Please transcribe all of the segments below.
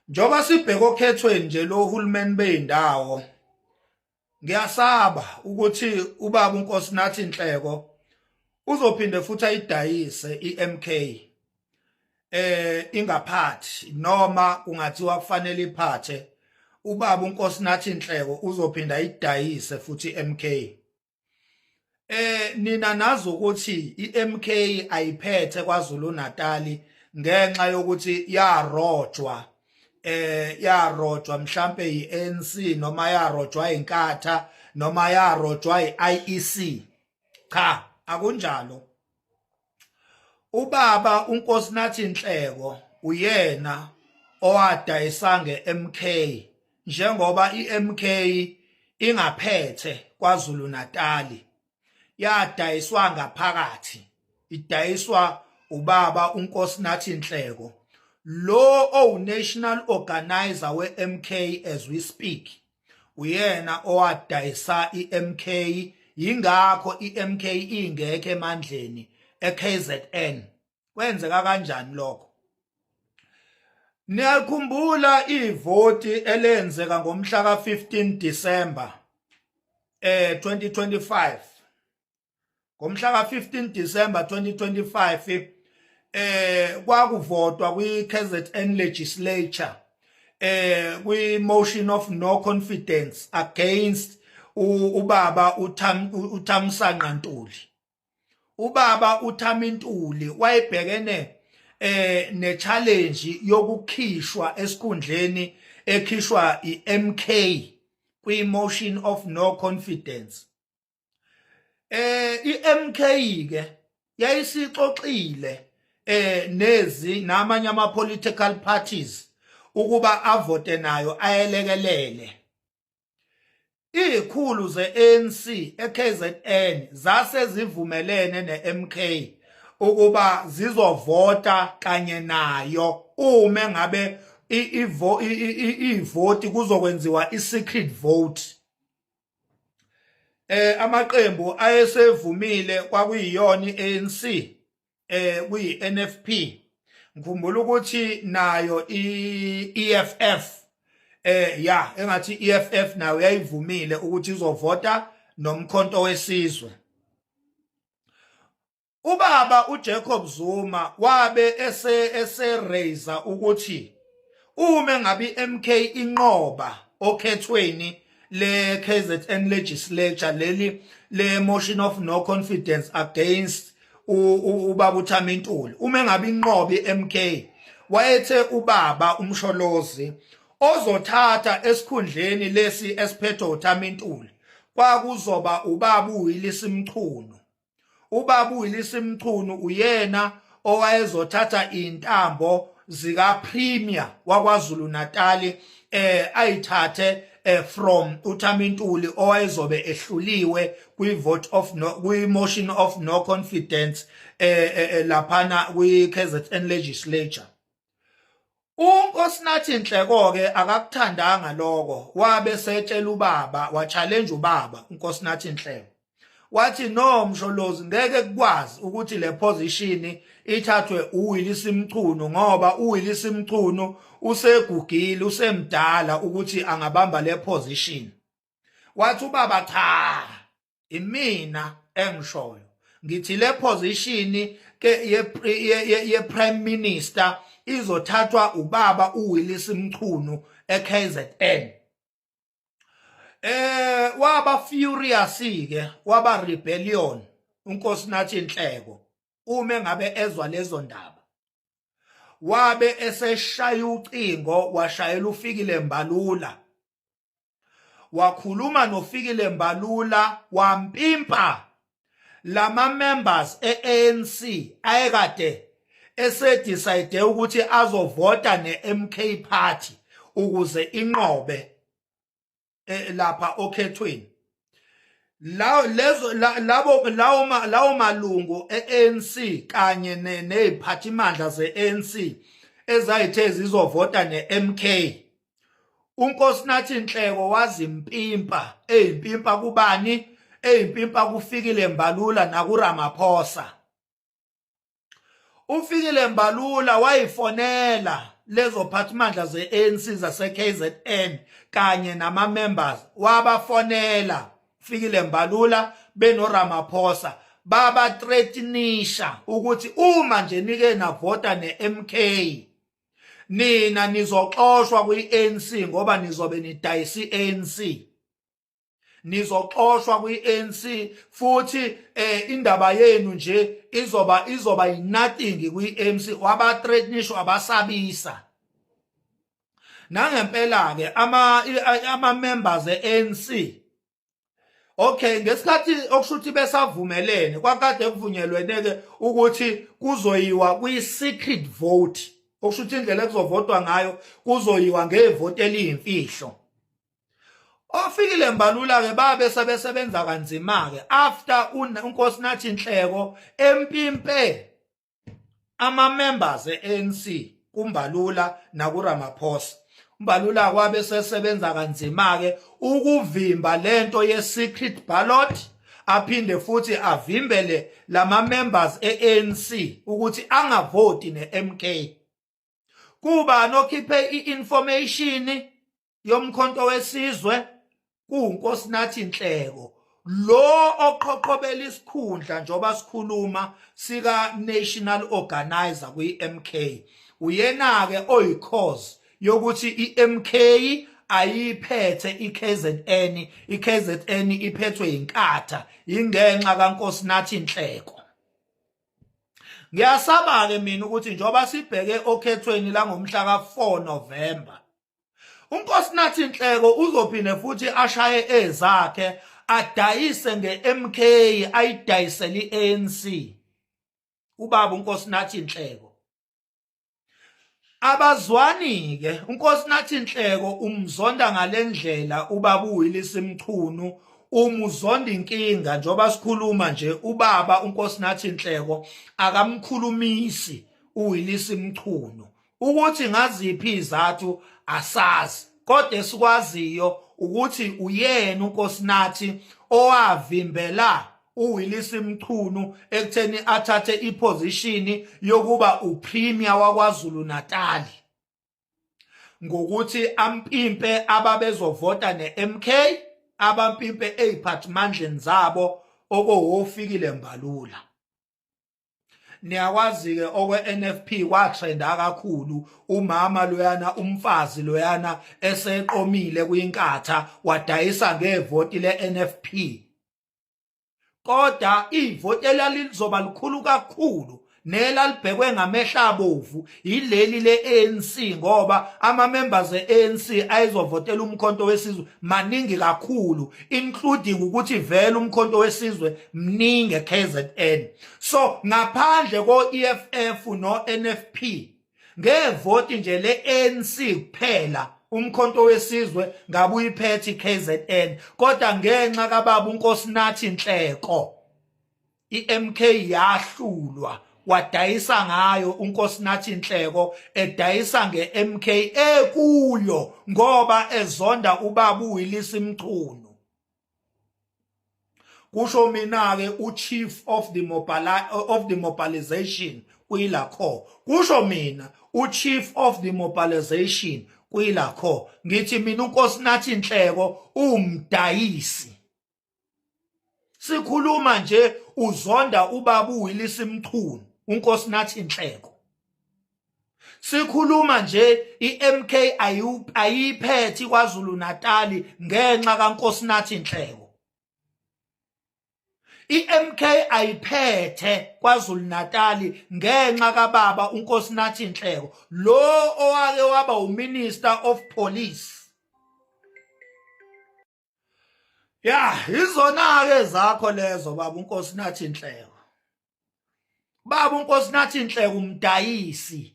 Njengoba sibheke okhethweni nje lohulumeni beyindawo, ngiyasaba ukuthi ubaba uNkosinathi Nhleko uzophinde futhi ayidayise iMK ingaphathi, noma kungathiwa kufanele iphathe, ubaba uNkosinathi Nhleko uzophinda ayidayise futhi iMK. Nina nazi ukuthi iMK ayiphethe kwaZulu Natal ngenxa yokuthi yarojwa, yarojwa mhlambe iANC noma yarojwa iNkatha noma yarojwa iIEC. Cha, akunjalo. Ubaba uNkosinathi Nhleko uyena owadayisa ngeMK, njengoba iMK ingaphethe kwaZulu Natal, yadayiswa ngaphakathi, idayiswa ubaba uNkosinathi Nhleko lo owu national organizer weMK as we speak. Uyena owadayisa iMK, yingakho iMK ingekho emandleni eKZN. Kwenzeka kanjani lokho? Niyakhumbula ivoti elenzeka ngomhla ka15 December 2025? Ngomhla ka15 December 2025 kwakuvotwa kwi-KZN legislature kwi motion of no confidence against ubaba uThamsanqa Ntuli. Ubaba uThami Ntuli wayebhekene ne challenge yokukhishwa esikhundleni, ekhishwa iMK kwi motion of no confidence. iMK ke yayisixoxile nezi namanye ama political parties ukuba avote nayo, ayelekelele. Izikhulu ze-ANC eKZN zase zivumelene neMK ukuba zizovota kanye nayo uma ngabe ivoti kuzokwenziwa i-secret vote. Amaqembu ayesevumile kwakuyiyona iANC, kuyi-NFP, ngikhumbula ukuthi nayo iEFF, ya, engathi iEFF nayo yayivumile ukuthi izovota noMkhonto weSizwe. Ubaba uJacob Zuma wabe ese raise ukuthi uma ngabe iMK inqoba okhethweni le KZN legislature, leli le motion of no confidence against ubaba uThami Ntuli, uma ngabe inqoba iMK, wayethe ubaba uMsholozi ozothatha esikhundleni lesi esiphethe uThami Ntuli kwakuzoba ubaba uWillies Mchunu. Ubaba uWillies Mchunu uyena owayezothatha intambo zika Premier wakwaZulu Natal, ayithathe from uThami Ntuli owayezobe ehluliwe kwi vote of no kwi motion of no confidence laphana kwi KZN legislature. UNkosinathi Nhleko ke akakuthandanga lokho, wabe setshela ubaba, wa challenge ubaba uNkosinathi Nhleko, wathi, "No, Msholozi, ngeke kukwazi ukuthi le position ithathwe uWillies Mchunu, ngoba uWillies Mchunu usegugile, usemdala ukuthi angabamba le position." Wathi ubaba, "Cha, imina engishoyo, ngithi le position ke ye prime minister izothathwa ubaba uWillies Mchunu eKZN." Waba furious ke, waba rebellion uNkosinathi Nhleko uma ngabe ezwa lezo ndaba. Wabe eseshaya ucingo, washayela uFikile Mbalula, wakhuluma noFikile Mbalula, wampimpa lama members eANC ayekade esedecide ukuthi azovota neMK Party ukuze inqobe lapha okhethweni. Lawo lezo labo lawo malungu eANC kanye neziphathimandla zeANC ezayithe zizovota neMK, uNkosinathi Nhleko wazimpimpa, eyimpimpa kubani? Eyimpimpa kuFikile Mbalula nakuRamaphosa. UFikile Mbalula wayifonela lezo phathimandla ze-ANC zase-KZN kanye nama-members, wabafonela Fikile Mbalula benoRamaphosa, babathreatenisha ukuthi uma nje nike navota ne-MK, nina nizoxoshwa kwi-ANC ngoba nizobe nidayisa i-ANC, nizoxoshwa kwi-ANC futhi indaba yenu nje izoba nothing kwi-ANC. Wabathreatenisha, wabasabisa. Nangempela ke ama members e-ANC, okay, ngesikhathi okushuthi besavumelene, kwakade kuvunyelwene ke ukuthi kuzoyiwa kwi-secret vote, okushuthi indlela ekuzovotwa ngayo kuzoyiwa ngevoti eliyimfihlo. Ofikile Mbalula ke babe sebesebenza kanzima ke after uNkosinathi Nhleko empimpe ama members e-ANC kuMbalula nakuRamaphosa. Mbalula kwabe sesebenza kanzima ke ukuvimba lento ye secret ballot, aphinde futhi avimbele lama members e-ANC ukuthi angavoti ne-MK. Kuba nokhiphe i-information yoMkhonto weSizwe kuwuNkosinathi Nhleko lo oqhoqhobela isikhundla njoba sikhuluma sika national organizer kwi-MK. Uyena ke oyicause yokuthi iMK ayiphethe iKZN, iKZN iphethwe inkatha ingenxa kaNkosinathi Nhleko. Ngiyasaba ke mina ukuthi njoba sibheke okhethweni la ngomhla ka4 November, uNkosinathi Nhleko uzophinde futhi ashaye ezakhe, adayise ngeMK, ayidayisele iANC. Ubaba uNkosinathi Nhleko abazwani ke. uNkosinathi Nhleko umzonda ngalendlela ubaba uWillis Mchunu, umuzonda inkinga. Njoba sikhuluma nje, ubaba uNkosinathi Nhleko akamkhulumisi uWillis Mchunu. Ukuthi ngaziphi izathu asazi, kodwa esikwaziyo ukuthi uyena uNkosinathi owavimbela uWillis Mchunu ekutheni athathe iposition yokuba upremier wakwaZulu Natal ngokuthi ampimpe ababezovota neMK, abampimpe eziphathimandleni zabo okowofikile Mbalula. Niyakwazi ke okwe NFP kwatrenda kakhulu, umama loyana, umfazi loyana eseqomile kwinkatha, wadayisa ngevoti leNFP, kodwa ivoti elalizoba likhulu kakhulu nelalibhekwe ngamehla abovu yileli le-ANC, ngoba ama-members e-ANC ayezovotela uMkhonto weSizwe maningi kakhulu, including ukuthi vele uMkhonto weSizwe mningi e-KZN. So ngaphandle ko-EFF no-NFP, ngevoti nje le-ANC kuphela, uMkhonto weSizwe ngabe uyiphethe iKZN, kodwa ngenxa kababa uNkosinathi Nhleko iMK yahlulwa. Wadayisa ngayo uNkosinathi Nhleko, edayisa ngeMK ekuyo ngoba ezonda ubaba uWillis Mchunu. Kusho mina ke, uchief of the mobilization kuyilakho, kusho mina, uchief of the mobilization kuyilakho, ngithi mina uNkosinathi Nhleko umdayisi. Sikhuluma nje uzonda ubaba uWillis Mchunu uNkosinathi Nhleko. Sikhuluma nje iMK ayiphethe kwaZulu Natal ngenxa kaNkosinathi Nhleko. iMK ayiphethe kwaZulu Natal ngenxa kababa uNkosinathi Nhleko lo owake waba uMinister of Police. Ya, izona ke zakho lezo, baba uNkosinathi Nhleko. Baba uNkosinathi Nhleko umdayisi.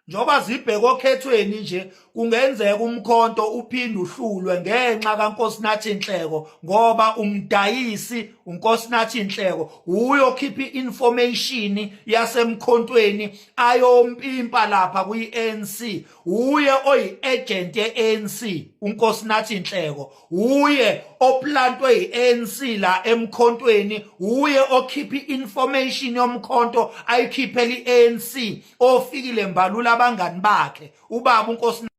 Njoba zibheke okhethweni nje, kungenzeka umkhonto uphinde uhlulwe ngenxa kaNkosinathi Nhleko ngoba umdayisi. uNkosinathi Nhleko uyo okhipha i-information yasemkhontweni ayompimpa lapha kwi-ANC. Uye oyi-agent ye-ANC uNkosinathi Nhleko, uye oplantwe yi-ANC la emkhontweni, uye okhipha i-information yomkhonto ayikhiphela i-ANC ofikile Mbalula abangani bakhe ubaba uNkosi.